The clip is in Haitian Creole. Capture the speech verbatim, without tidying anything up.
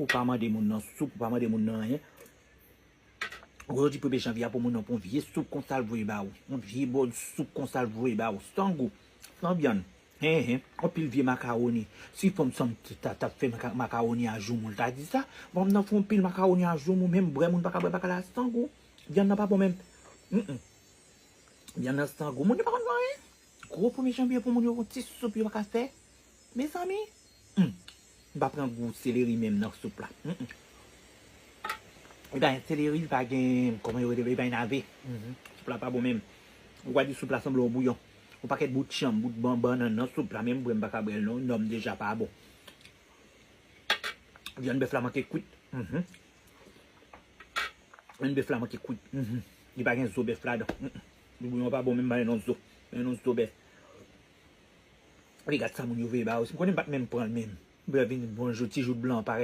Ou pa mande moun nan soup, ou pa mande moun nan anyen. Ou di premye janvye a pou moun nan pran vye soup konsa l voye ba ou. Yon vye bòl soup konsa l voye ba ou. San gou, san vyann. Hen, hen. Yon pil vye makawoni. Si fanm sanm t-, ta, t ap fè maka-, makawoni a joumou, l ta di sa. Fanm nan fè yon pil makawoni a joumou, menm bwè moun pa ka bwè, pa ka la san gou. Vyann nan pa bon menm. Mm, mm. Vyann nan san gou. Moun yo pa konn fè anyen. Gwo premye janvye pou moun yo yon ti soup yo pa ka fè. Mezanmi. Hmm. M pa pran gou seleri menm nan soup la. Mm, mm. Li pa gen seleri, li pa gen, kòman yo rele, li pa gen nave. Mhm. Soup la pa bon menm. Ou ka di soup la sanble yon bouyon. Yon pakèt bout chanm, bout ban-, bannann nan soup la, menm bwè m pa ka bwè l non, nòm deja pa bon. Vyann bèf la manke kwit. Mhm. Vyann bèf la manke kwit. Mhm. Li pa gen zo bèf ladan. Mm, mm. Bouyon pa bon menm, pa gen non zo. Pa gen non zo bèf. Epi gad sa moun yo voye ba yo. Si m konnen m pa t menm pran l menm. M pral vin bon jou, ti jout blan parèt.